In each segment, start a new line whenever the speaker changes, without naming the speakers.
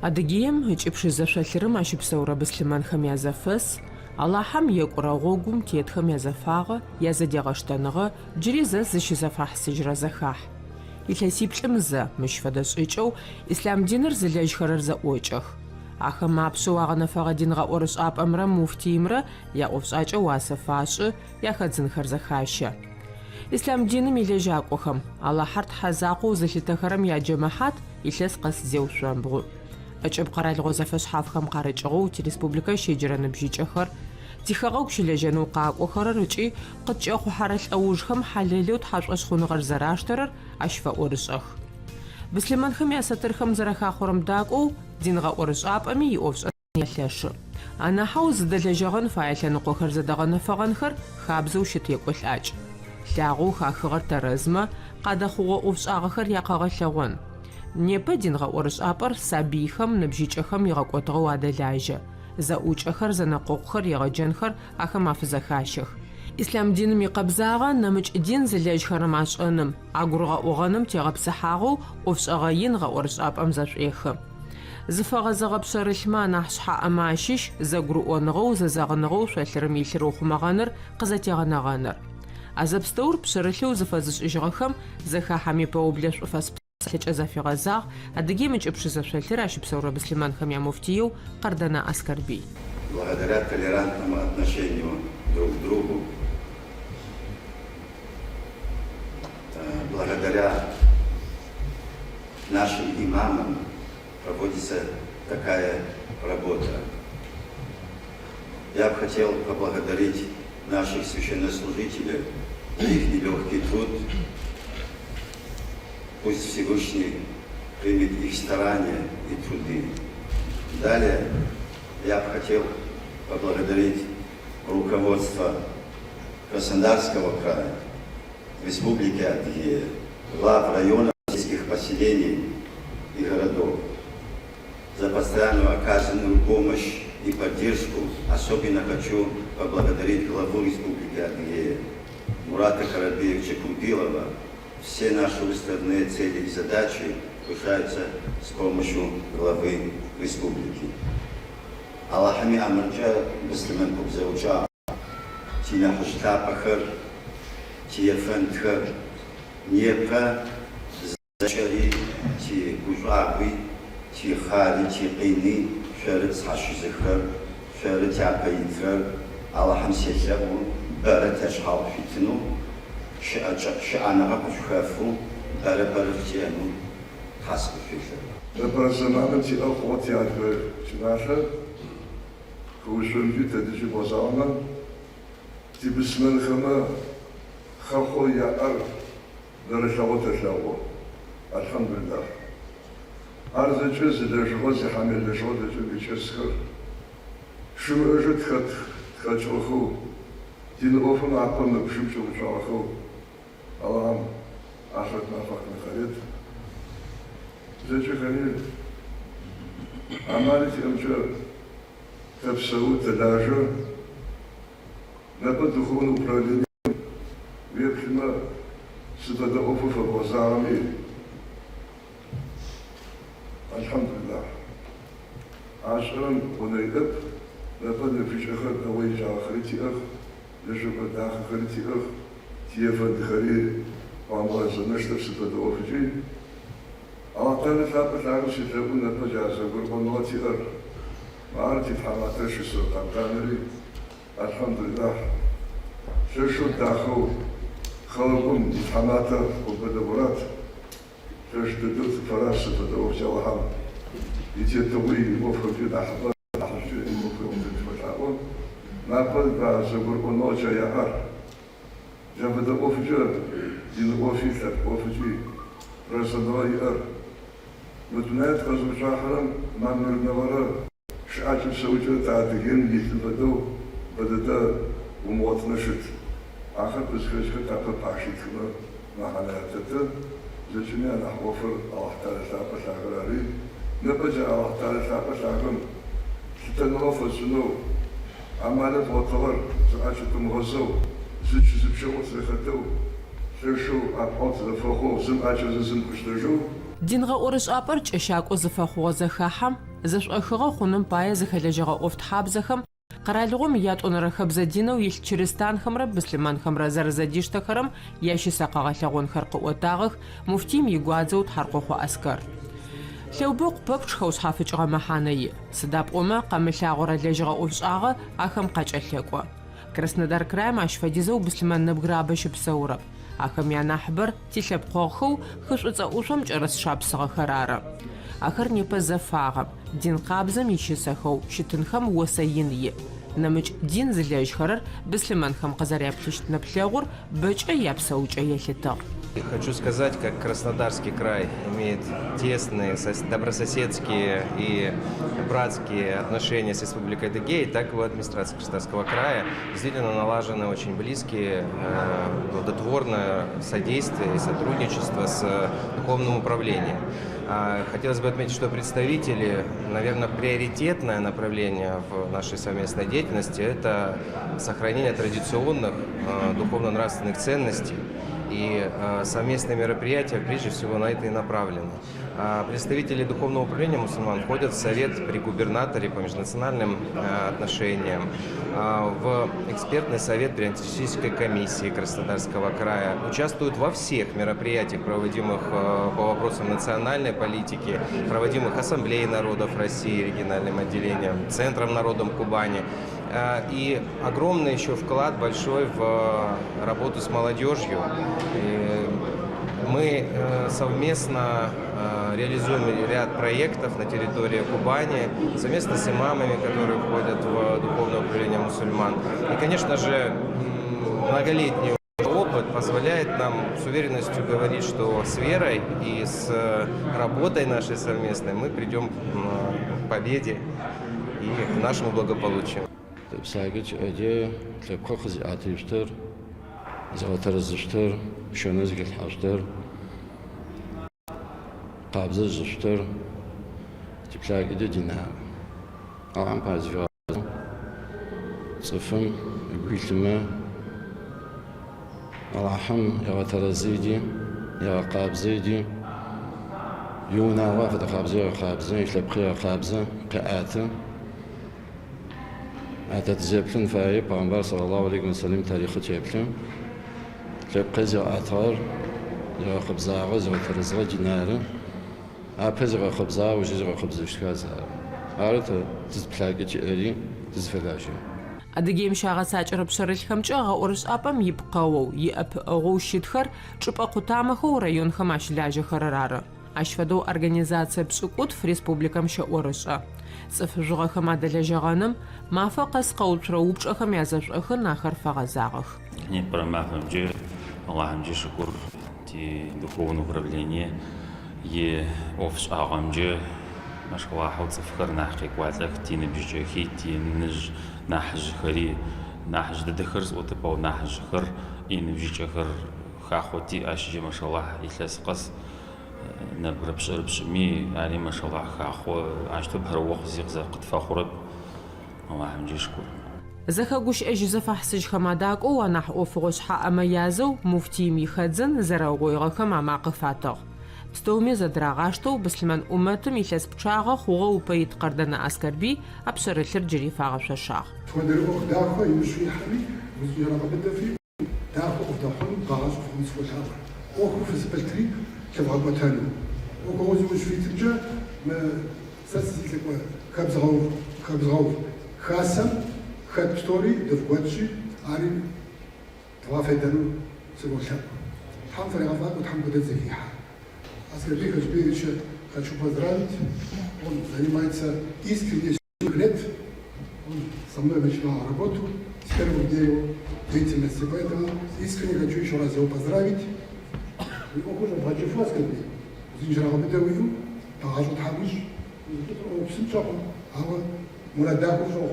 Адыгеем ыкӏи Пшызэ шъолъырым ащыпсэурэ быслъымэнхэм язэфэс, Алахьэм екӏурэ гъогум тетхэм язэфагъэ, язэдегъэштэныгъэ джыри зэ зыщызэфахьысыжьырэ зэхахь. Илъэсиплӏым зэ, мыщ фэдэ шӏыкӏэу, ислъам диныр зылэжьхэрэр зэӏокӏэх. Ахэм апшъэу агъэнэфэгъэ дин гъэӏорышӏапӏэмрэ муфтиимрэ яӏофшӏакӏэ уасэ фашӏы, яхэдзынхэр зэхащэ. Ислъам диным илэжьакӏохэм, Алахьэр Тхьэ закъоу зылъытэхэрэм яджэмэхьат илъэс къэс зеушъомбгъу. ӏэкӏыб къэралыгъо зэфэшъхьафхэм къарыкӏыгъэу тиреспубликэ щеджэрэ ныбжьыкӏэхэр, тихэгъэгу щылэжьэнэу къакӏохэрэр ыкӏи къыткӏэхъухьэрэ лӏэужхэм хьалэлэу тхьэшӏошъхъуныгъэр зэраштэрэр ащ фэӏорышӏэх. Быслъымэнхэм ясатырхэм зэрахахъорэм дакӏоу, дин гъэӏорышӏапӏэми иӏофшӏэн елъэшы. Анахьэу зыдэлэжьэгъэн фае лъэныкъохэр зэдэгъэнэфэгъэнхэр хабзэу щыт екӏолӏакӏ. Лъагъоу хахыгъэр тэрэзмэ, къадэхъугъэ ӏофшӏагъэхэр якъэгъэлъэгъон. Непэ дин гъэӏорышӏапӏэр сабыйхэм, ныбжьыкӏэхэм игъэкӏотыгъэу адэлажьэ. Зэӏукӏэхэр, зэнэкъокъухэр, егъэджэнхэр ахэм афызэхащэх. Ислъам диным икъэбзагъэ нэмыкӏ дин зылэжьхэрэм ашӏэным, агурыгъэӏогъэным тегъэпсыхьагъэу ӏофшӏэгъэ ин гъэӏорышӏапӏэм зэшӏуехы. Зыфэгъэзэгъэ пшъэрылъмэ анахь шъхьаӏэмэ ащыщ зэгурыӏоныгъэу, зэзэгъыныгъэу шъолъырым илъыр ухъумэгъэныр, къызэтегъэнэгъэныр. А зэпстэур пшъэрылъэу зыфэзышӏыжьыгъэхэм зэхахьэм ипэублэ шӏуфэс псалъэкӏэ зафигъэзагъ Адыгеим ыкӏи Пшызэ шъолъыр ащыпсэурэ быслъымэнхэм ямуфтиеу Къэрдэнэ Аскэрбый.
Благодаря толерантному отношению друг к другу, благодаря нашим имамам проводится такая работа. Я бы хотел поблагодарить наших священнослужителей за их нелегкий труд. Пусть Всевышний примет их старания и труды. Далее я бы хотел поблагодарить руководство Краснодарского края, Республики Адыгея, глав районов, сельских поселений и городов за постоянную оказанную помощь и поддержку. Особенно хочу поблагодарить главу Республики Адыгея Мурата Карабеевича Кумпилова. Все наши уставные цели и задачи решаются с помощью главы республики. Алахьым иӏэмыркӏэ быслъымэн куп зэӏукӏагъ. Тинахьыжъ лъапӏэхэр, тиефэндхэр, непэ зэкӏэри тигушӏуагъуи, тихъари, тикъини шъоры тшъхьащызыхрэр, шъоры тяпэ итрэр, Алахьым селъэӏу бэрэ ташъхьагъ шъуитынэу, щыӏэныгъэ къышъухэфэу бэрэ бэрэ шъутиӏэнэу Тхьэ сыкъышъуфелъэӏу.
Непэрэ зэманым тиӏэ хъугъэ тиадыгэ чӏыналъэ. Хыӏушъомкӏи тэдыкӏи бгъэзагъэмэ, тибыслъымэнхэмэ хэхъоу яӏэр нэрылъэгъоу тэлъэгъу. Алхьамдуллахь. Ар зэкӏэ зылэжьыгъэ, зихьамелэжьыгъэ зэкӏэ икӏэсхэр щымыӏэжьэу тхэт тхэкӏыгъэхэу, дин ӏофым апэ мы бжым кӏэуцуагъэхэу Алахьым ахърэт мафэ къыныфарет. Зэкӏэхэми амали тиӏэмкӏэ тэпсэу, тэлажьэ. Непэ духовнэ управлением уеплъымэ, сыд фэдэ ӏофэу фэбгъэзагъэми, Алхьамдуллахь, ашӏэрэм гъунэ иӏэп. Непэ ныбжьыкӏэхэр дэгъоу еджагъэхэри тиӏэх. Лэжьэкӏо дахэхэри тиӏэх, тиефэндхэри къамыгъэзэныщтэп сыд фэдэ ӏофыкӏи. Алахьталэ лъапӏэ лъагэм селъэӏу непэ джа зэгурыӏоныгъэ тиӏэр. Мары титхьаматэ щысыгъ Къэрданэри, алхьамдуллахь, лъэшэу дахэу хэгъэгум итхьаматэ Къумпӏыл Мурат лъэш дэдэу тыфэраз сыд фэдэ ӏофкӏи Алахьэм итетыгъуи иӏофхэмкӏи нахьыбэ. Нахьышӏукӏэ иӏофхэм тыфэлъаӏо. Непэ а зэгурыӏоныгъэкӏэ яӏэр. Джа фэдэ ӏофыкӏэ дин ӏофи лъэпкъ ӏофыкӏи рэзэныгъэ иӏэр. Мы дунаир тыкъэзыуцуахьырэм мамырныгъэрэ щыӏэкӏэ-псэукӏэрэ тэ Адыгеим илъым фэдэу бэдэдэ умыгъотынэу щыт. Ахэр къызхэкӏхэр тапэ пащитхымэ мэхьанэ ятэты. Зэкӏэми анахь ӏофыр Алахьталэ лъапӏэ лъагэр ари. Непэ джа Алахьталэ лъапӏэ лъагэм лъытэныгъэ фэтшӏынэу амалэу дгъотыгъэр зыӏэкӏэтымыгъэзэу, зыч-зыпчэгъоу тызэхэтэу, лъэшэу ӏэпыӏэгъу тызэфэхъоу, зым ӏэкӏэзэ зым къыштэжьэу.
Дин гъэӏорышӏапӏэр кӏэщакӏо зыфэхъугъэ зэхахьэм. зэшӏохыгъэ хъуным пае зыхэлэжьэгъэ ӏофтхьабзэхэм къэралыгъом ятӏонэрэ хэбзэ динэу илъ чыристанхэмрэ быслъымэнхэмрэ зэрэзэдиштэхэрэм ящысэ къэгъэлъэгъонхэр къыӏотагъэх муфтиим игуадзэу Тхьаркъохъо Аскэр. Лъэубэкъу пэпчъ хэушъхьафыкӏыгъэ мэхьанэ иӏ, сыда пӏомэ къэмылъагъорэ лэжьыгъэ ӏофшӏагъэ ахэм къакӏэлъэкӏо. Краснодар краим ащ фэдизэу быслъымэн нэбгырабэ щыпсэурэп. Ахэм янахьыбэр тилъэпкъэгъухэу хы Шӏуцӏэ ӏушъом кӏэрыс шапсыгъэхэр ары. Ахэр непэ зэфагъэм, дин къабзэм ищысэхэу щытынхэм осэ ин иӏ. Нэмыкӏ дин зылэжьхэрэр быслъымэнхэм къызэряплъыщт нэплъэгъур бэкӏэ япсэукӏэ елъытыгъ.
Хочу сказать, как Краснодарский край имеет тесные добрососедские и братские отношения с Республикой Адыгея, так и в администрации Краснодарского края действительно налажены очень близкие, плодотворное содействие и сотрудничество с духовным управлением. Хотелось бы отметить, что представители, наверное, приоритетное направление в нашей совместной деятельности – это сохранение традиционных духовно-нравственных ценностей и совместные мероприятия, прежде всего, на это и направлены. Представители Духовного управления мусульман входят в Совет при губернаторе по межнациональным отношениям, в экспертный совет при антитеррористической комиссии Краснодарского края, участвуют во всех мероприятиях, проводимых по вопросам национальной политики, проводимых Ассамблеей народов России, региональным отделением, Центром народом Кубани. И огромный еще вклад большой в работу с молодежью. И мы совместно реализуем ряд проектов на территории Кубани, совместно с имамами, которые входят в духовное управление мусульман. И, конечно же, многолетний опыт позволяет нам с уверенностью говорить, что с верой и с работой нашей совместной мы придем к победе и к нашему благополучию.
Псакӏэ тиӏэкӏэ лъэпкъыр къызиӏэтыщтыр, зыгъэтэрэзыщтыр, шэныр зыхилъхьащтыр, къабзэ зышӏыщтыр типлъакӏэкӏэ дин ары. Алахьым пае зыфигъазэу цӏыфым ыгу илъымэ Алахьым егъэтэрэзы ыкӏи егъэкъабзэ ыкӏи иунагъо афэдэ къабзэу егъэкъабзэ, илъэпкъ егъэкъабзэ, къеӏэты. А тэ тызеплъын фае, Пегъэмбар саллаллаху алейхи ва саллям тарихъы теплъы. Лъэпкъыр зигъэӏэтыгъэр, зигъэкъэбзагъэр, зигъэтэрэзыгъэр дин ары. Апэ зигъэкъэбзагъэр, ыужы зигъэкъэбзэщтхэр зы ары. Ары тэ тызплъакӏэ тиӏэри, тызфэлажьэри.
Адыгеим щагъэцакӏэрэ пшъэрылъхэмкӏэ гъэӏорышӏапӏэм ипкъэоу, иӏэпыӏэгъоу щытхэр чӏыпӏэ къутамэхэу районхэм ащылажьэхэрэр ары. Ащ фэдэу организацие пшӏыкӏутф республикэм щэӏорышӏэ. Цӏыф жъугъэхэм адэлэжьэгъэным, мафэ къэс къэуцурэ упчӏэхэм язэшӏохын ахэр фэгъэзагъэх.
Непэрэ мафэмкӏэ Алахьымкӏэ шыкур ти духовнэ управление иӏофшӏагъэмкӏэ машалахьэу цӏыфхэр нахь къекӏуалӏэх, тиныбжьыкӏэхи, тиныжъ нахьыжъхэри, нахьыжъ дэдэхэр сӏотэп, ау нахьыжъхэр, иныбжьыкӏэхэр хахъо тиӏ, ащкӏэ машалахь илъэс къэс Нэбгырэ пшӏырыпшӏыми ари машалахь хахъо, ащтэу пэрыохъу зи къытфэхъурэп, Алахьымкӏэ шыкур.
Зэхэгущыӏэжь зэфэхьысыжьхэм адакӏоу анахь ӏофыгъо шъхьаӏэмэ язэу муфтиим ихэдзын зэрэугъоигъэхэм амакъэ фатыгъ. Пстэуми зэдырагъаштэу быслъымэн ӏумэтым илъэс пчъагъэ хъугъэу ыпэ ит Къэрдэнэ Аскэрбый а пшъэрылъыр джыри фагъэшъошагъ.
Сыт хуэдэ ӏуэху дахэ иужь фихьэми, узыншагъэ быдэ фиӏэу, Дахэу къывдэхъуну, бэгъащӏэ фыхъуну сыфолъаӏуэ. Ӏуэхуу фызыпылъри лъывгъэкӏуэтэну. ӏуэхугъуэ зиужь фитымкӏэ мы сэ сызилӏыкӏуэ хабзэгъэув хасэм хэт псори дывгуэтщи, ари дгъэфедэну сыволъэӏу. Тхьэм фрегъэфӏакӏуэ, Тхьэм куэдэ зэхихьэ. Аскэрбий Хаджибеевича хочу поздравить. Он занимается искренне лет. Он со мной начинал работу с первых дней его деятельности, поэтому искренне хочу еще раз его поздравить. Уи ӏуэхур щӏэбгъэкӏыфу, Аскэрбий, узыншагъэ быдэ уиӏэу, бэгъащӏэ Тхьэм уищӏ, ӏуэху псынщӏэкъым, ауэ мурад дахэу фщӏыгъу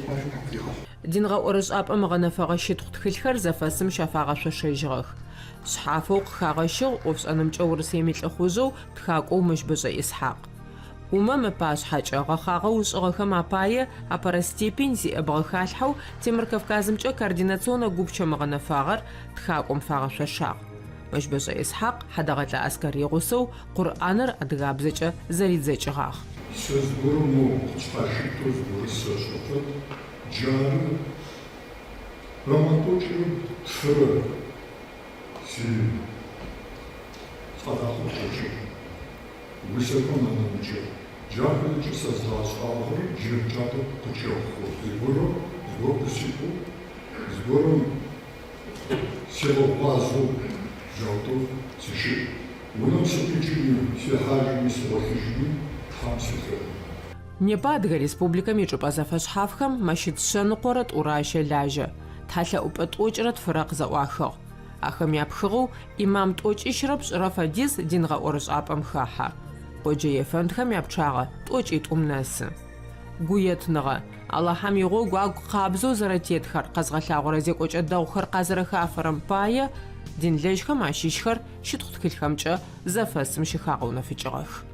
пашэ Тхьэм фригъэхъу.
Дин гъэӏорышӏапӏэм ыгъэнэфэгъэ щытхъу тхылъхэр зэфэсым щафагъэшъошэжьыгъэх. Шъхьафэу къыхагъэщыгъ ӏофшӏэнымкӏэ Урысыем и Лӏыхъужъэу, тхакӏоу Мэщбэшӏэ Исхьакъ. УМЭ-м ыпашъхьэкӏэ гъэхъагъэу ышӏыгъэхэм апае апэрэ степень зиӏэ бгъэхалъхьэу Темыр Кавказымкӏэ Координационнэ гупчэм ыгъэнэфагъэр тхакӏом фагъэшъошагъ. Мэщбэшӏэ Исхьакъ Хьэдэгъэлӏэ Аскэр игъусэу Къурӏаныр адыгабзэкӏэ зэридзэкӏыгъагъ.
Сэ зыгорэм моу къытшъхьащытэу зыгорэ сэшӏэ фэд, джары роман тӏокӏырэ тфырэ си ӏэдакъэ къычӏэкӏыгъ. Усэхэм анэмыкӏэу. Джахэр ыкӏи сэзгъашӏагъэхэри джы джадэу къыкӏэхъу. Зыгорэм зыгорэ къысиӏоу, зыгорэм сигъэгъуазэу джаущтэу сыщыӏ. Унэм сыкъикӏыми, сихьажьыми, сыгъолъыжьыми Тхьэм селъэӏу.
Непэ Адыгэ Республикэм ичӏыпӏэ зэфэшъхьафхэм мэщыт шъэныкъорэ тӏурэ ащэлажьэ, тхьэлъэӏупӏэ тӏокӏырэ тфырэ къызэӏуахыгъ. Ахэм япхыгъэу ӏимам тӏокӏищрэ пшӏырэ фэдиз дин гъэӏорышӏапӏэм хэхьэ. Къоджэ ефэндхэм япчъагъэ тӏокӏитӏум нэсы. Гуетныгъэ, Алахьэм игъогу агу къабзэу зэрэтетхэр къэзгъэлъагъорэ зекӏокӏэ дэгъухэр къазэрэхафэрэм пае динлэжьхэм ащыщхэр щытхъу тхылъхэмкӏэ зэфэсым щыхагъэунэфыкӏыгъэх.